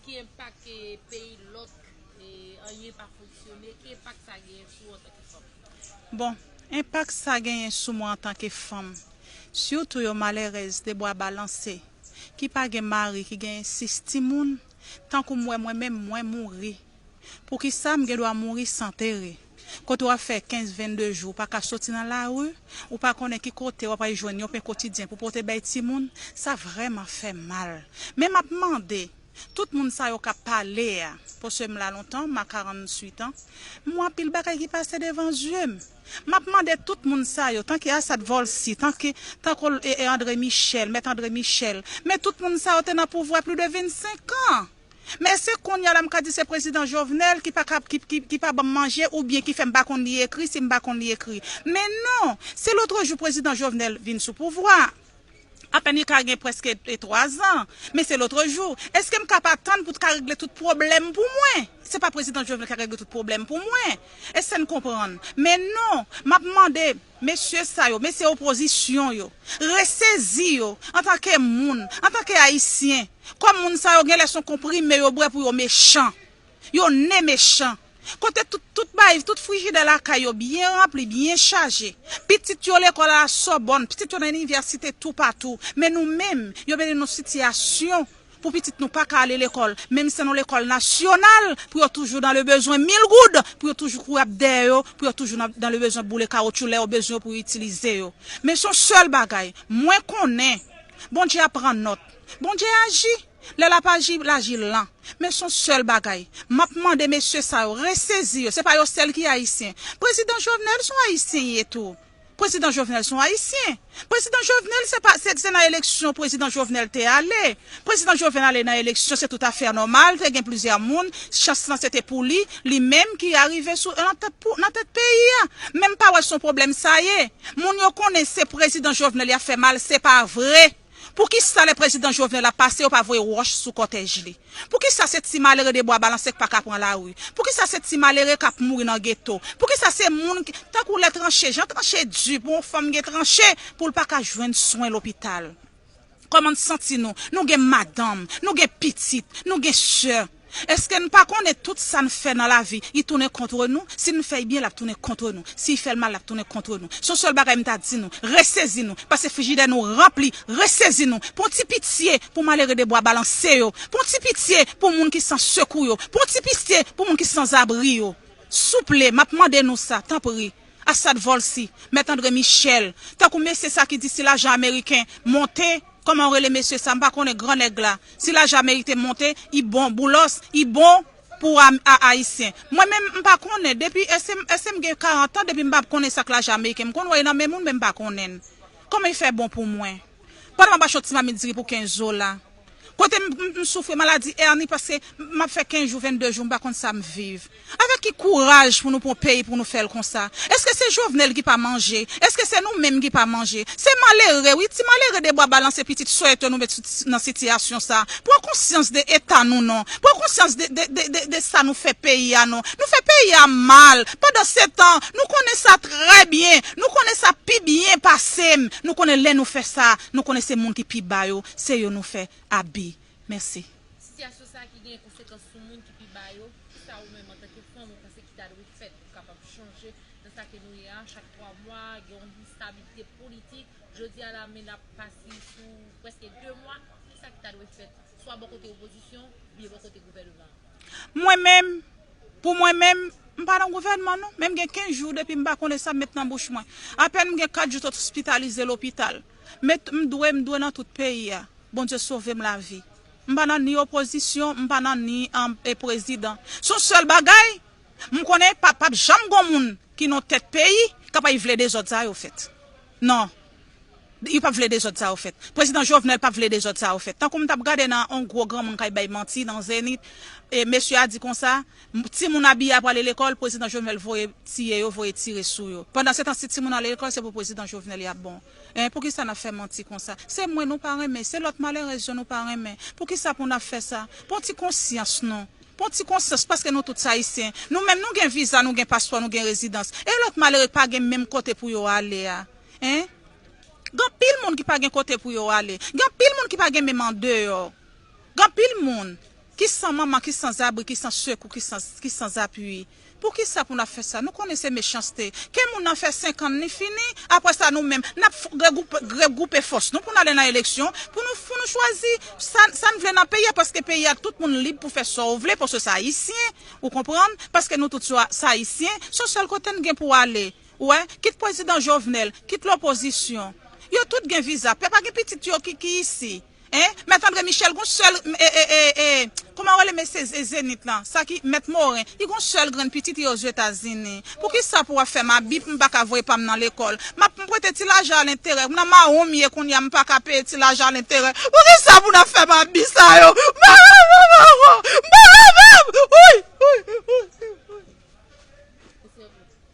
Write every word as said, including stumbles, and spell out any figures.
Ki enpak ke peyi lòk, e, anyen pa fonksyone, ki enpak sa genyen sou ou antanke fanm? Bon, enpak sa genyen sou mwen antanke fanm, sitou yo malerèz de bwa balanse, ki pa gen mari, ki genyen sis timoun, tankou m wè mwen menm, mwen mouri. Poukisa m gen dwa mouri san tere? Kote w ap fè kenz, vennde jou, ou pa ka soti nan lari, ou pa konnen ki kote w ap al jwenn yon pen kotidyen pou pote bay timoun, sa vrèman fè mal. Men m ap mande, tout moun sa yo k ap pale a, paske m la lontan, m a karanntuit an, m wè anpil bagay ki pase devan zye m. M ap mande tout moun sa yo, tanke Assad Volcy, tanke, tanke, e, e, André Michel, Mèt André Michel, men tout moun sa yo te nan pouvwa plis de vennsenk an. Men èske kounye a la m ka di se prezidan Jovenel ki pa ka, ki, ki, ki pa ban m manje oubyen ki fè m pa konn li ekri si m pa konn li ekri? Men non, se lòtrejou prezidan Jovenel vin sou pouvwa. Apèn li ka gen prèske e, twa zan, men se lòtrejou. Èske m ka pa tann pou t ka regle tout pwoblèm pou mwen? Se pa prezidan Jovenel ki ka regle tout pwoblèm pou mwen. Èske n konprann? Men non, m ap mande mesye sa yo, mesye opozisyon yo, resezi yo antanke moun, antanke Ayisyen. Kòm moun sa yo genlè se yon konprime yo bwè pou yo mechan. Yo ne mechan. Kote tout, tout bay, tout frijidè lakay yo byen ranpli, byen chaje. Pitit yo lekòl a la Sòbòn, pitit yo nan inivèsite toupatou. Men nou menm, yo mete nou sitiyasyon pou pitit nou pa ka ale lekòl. Menm si se nan lekòl nasyonal, pou yo toujou dans le besoin mil goud, pou yo toujou kouri ap dèyè yo, pou yo toujou nan, dans le besoin boule kawotchou lè yo bezwen yo pou yo itilize yo. Men se yon sèl bagay, mwen konnen, Bondye ap pran nòt. Bondye aji. Lè l ap aji, l aji lan. Men se yon sèl bagay. M ap mande mesye sa yo, resezi yo. Se pa yo sèl ki ayisyen. Prezidan Jovenel se yon ayisyen ye tou. Prezidan Jovenel se yon ayisyen. Prezidan Jovenel se pa, se, se nan eleksyon prezidan Jovenel te ale. Prezidan Jovenel ale nan eleksyon, se toutafè nòmal, te gen plizyè moun, chans lan se te pou li, li menm ki arive sou, nan tèt pou, nan tèt peyi a. Men m pa wè se yon pwoblèm sa ye. Moun yo konnen se prezidan Jovenel y ap fè mal, se pa vre. Poukisa lè prezidan Jovenel ap pase, yo pa voye wòch sou kòtèj li? Poukisa se ti malere de bwa balanse k pa ka pran lari? Poukisa se ti malere k ap mouri nan geto? Poukisa se moun ki, tankou lè tranche, jan tranche di pou yon fanm gen tranche, pou l pa ka jwenn swen lopital? Kòman n santi nou? Nou gen madanm, nou gen pitit, nou gen sè. Èske n pa konnen tout sa n fè nan lavi, li tounen kont nou? Si n fè l byen, l ap tounen kont nou. Si l fè l mal, l ap tounen kont nou. Se yon sèl bagay m ta di nou, resezi nou, paske frijidè nou ranpli, resezi nou. Pran ti pitye pou malere de bwa balanse yo. Pran ti pitye pou moun ki san sekou yo. Pran ti pitye pou moun ki sanzabri yo. Souple, m ap mande nou sa, tanpri. Assad Volcy, Mèt André Michel, tankou mesye sa ki di si lajan ameriken monte, kòman yo rele mesye sa, m pa konnen gran nèg la. Si lajan ameriken monte, li bon, Boulos, li bon pou a, a, Ayisyen. Mwen menm, m pa konnen, depi, èske, èske m gen karant an, depi m pa konnen sa k lajan ameriken, m konn wè l nan men moun, men m pa konnen l. Kòman l fè bon pou mwen? Pandan m ap achte yon ti mamit diri pou kenz dola. Kote m, m, m soufri maladi èni paske m ap fè kenz jou, vennde jou, m pa konn sa m viv. Avèk ki kouraj pou nou pran peyi pou nou fè l konsa? Èske se Jovenel ki pa manje? Èske se nou menm ki pa manje? Se malere, wi, ti malere de bwa balanse pitit sòt yo nou met sou, nan sitiyasyon sa. Pran konsyans de eta nou non. Pran konsyans de, de, de, de, de sa nou fè peyi a non. Nou fè peyi a mal. Pandan se tan, nou konnen sa trè byen. Nou konnen sa pi byen pase m. Nou konnen lè nou fè sa, nou konnen se moun ki pi ba yo, se yo nou fè abi. Mèsi. Sitiyasyon sa a ki gen konsekans sou moun ki pi ba yo, kisa ou menm antanke fanm ou panse ki ta dwe fèt pou kapab chanje nan sa ke nou ye a? Chak twa mwa, gen yon enstabilite politik. Jodi a la, men n ap pase sou prèske de mwa. Kisa ki ta dwe fèt? Swa bò kote opozisyon, oubyen bò kote gouvènman an. Mwen menm, pou mwen menm, m pa nan gouvènman non, men m gen kenz jou depi m pa konnen sa m met nan bouch mwen. Apèn m gen kat jou sot ospitalize lopital. Men m dwe, m dwe nan tout peyi a. Bondye sove m lavi. M pa nan ni opozisyon, m pa nan ni, um, e prezidan. Se yon sèl bagay, m konnen pa, p ap janm gon moun ki nan tèt peyi k ap al vle dezòd sa yo fèt. Non. Li p ap vle dezòd sa yo fèt. Prezidan Jovenel p ap vle dezòd sa yo fèt. Tankou m t ap gade nan yon gwo granmoun k al bay manti nan Zenith, e mesye a di konsa, m, timoun abiye a prale lekòl, prezidan Jovenel voye tiye yo, voye tire sou yo. Pandan se tan, si timoun ale lekòl, se pou prezidan Jovenel y ap bon. En, poukisa n ap fè manti konsa? Se mwen nou pa renmen, se lòt malerèz yo nou pa renmen. Poukisa pou n ap fè sa? Pran ti konsyans non. Pran ti konsyans paske nou tout se Ayisyen. Nou menm nou gen viza, nou gen paspò, nou gen rezidans. E lòt malere pa gen menm kote pou yo ale a? En? Gen anpil moun ki pa gen kote pou yo ale. Gen anpil moun ki pa gen menm andeyò. Gen anpil moun. ki san manman, ki san zabri, ki san sekou, ki san, ki san apui. Poukisa pou n ap fè sa? Nou konnen se mechanste. Ke moun nan fè senk an li fini, apre sa nou menm, n ap regwoupe, regwoupe fòs nou pou n ale nan eleksyon, pou nou, pou nou chwazi sa, sa n vle nan peyi a, paske peyi a tout moun lib pou fè sa w vle, paske se Ayisyen, ou konprann, paske nou tout se Ayisyen, se yon sèl kote n gen pou ale. Ou wè, kit prezidan Jovenel, kit lopozisyon. Yo tout gen viza. Pè pa gen pitit yo ki, ki isi. Hein? Mèt André Michel gon sèl, e, e, e, e, kòman yo rele mesye Zenit lan? Sa ki Mèt Moren. Li gon sèl grenn pitit li Ozetazini. Poukisa pou w ap fè m abi pou m pa ka voye pa m nan lekòl? M ap m prete ti lajan a lenterè. Nan mawon m ye kounye a, m pa ka peye ti lajan a lenterè. Poukisa pou n ap fè m abi sa yo? M pa kapab ankò. M pa kapab. Wi.